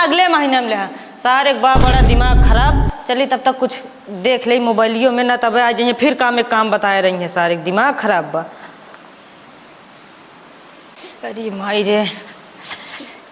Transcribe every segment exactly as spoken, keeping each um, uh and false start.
अगले महीना में लेहा। सारे के बा बड़ा दिमाग खराब। चली तब तक कुछ देख ले मोबाइलियो में, ना तब आ जाइए फिर काम एक काम बताए रही है। सारे के दिमाग खराब बा। अरे माई रे,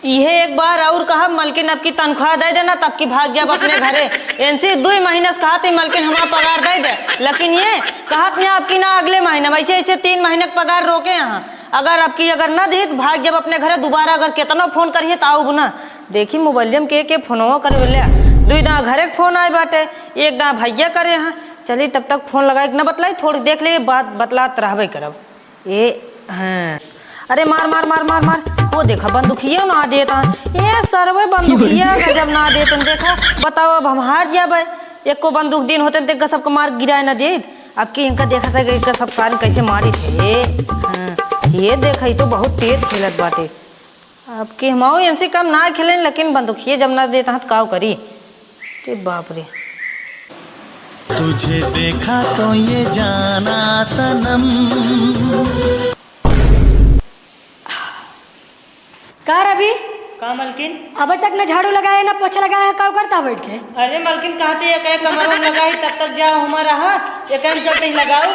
इहे एक बार और कहब मलकिन, अब की तनख्वाह दे देना, तब की भाग जाब अपने घरे। इनसे दुई महीना से कहत ही मलकिन हमार पगार दे दे, लेकिन ये कहत नहीं अब की ना अगले महीना, वैसे ऐसे तीन महीने के पगार रोके यहाँ। अगर अब की अगर ना दी तो भाग जाब अपने घरे। दोबारा अगर कितनो फोन करिए तो आउब ना। देखी मोबाइलिया में के के फोनवा करे बोले, दुई दा घरे के फोन आए बाटे, एक दा भैया करे हैं। चली तब तक फोन लगाए के ना बतलाई, थोड़ी देख ले बात बतलात रहबे करब। ए, हाँ। अरे मार, मार, मार, मार, मार। वो देखा, बंदूकिया ना देता। ए सरवे, बंदूकिया गजब ना देतन। देखा, बताओ, अब हम हार जाबे। एको बंदूक दिन होते, देखा, सबके मार गिराए ना देत। अब की इनका देखा से, इनका सब सारे कैसे मारी थे। ए, हाँ। ये देखा, ये तो बहुत तेज खेलत बाटे। अब की हम इनसे कम ना खेलें, लेकिन बंदूकिया जब ना देता, तो काव करी? ते बाप रे। तुझे देखा तो ये जाना सनम। का रवि? का मलकिन? अबे तक न झाड़ू लगाए, न पोछा लगाए है, का करता बैठ के? अरे मलकिन, कहते एक, एक कमरा में लगा है, तब तक जा, हमारा हाथ, एक टाइम चलते ही लगाओ।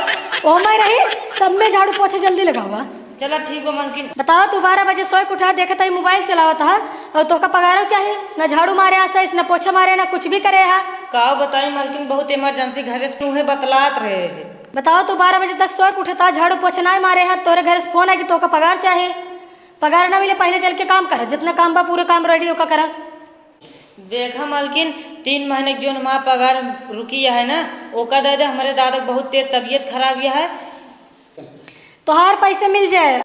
ओ मैं रही, सब में झाड़ू पोछा जल्दी लगावा। चला ठीक बा मलकिन। बताओ, तू बारह बजे सोए के उठा, देखत ही मोबाइल चलावत हा, और तोहका पगारो चाही, ना झाड़ू मारे आ सही, ना पोछा मारे, ना कुछ भी करे हा। का बताई मलकिन, बहुत इमरजेंसी घरे से उहे बतलात रहे है। बताओ, तू बारह बजे तक सोए के उठता, झाड़ू पोछा ना मारे हा, तोरे घरे से फोन आए कि तोहका पगार चाही। पगार ना मिले, पहले चल के काम कर, जितना काम बा पूरे काम रेडी होकर करा। देखा मलकिन, तीन महीने के जोन हमार पगार रुकी है ना, ओका दे दे, हमरे दादा के बहुत तेज तबीयत खराब है। तोहार पैसे मिल जाए।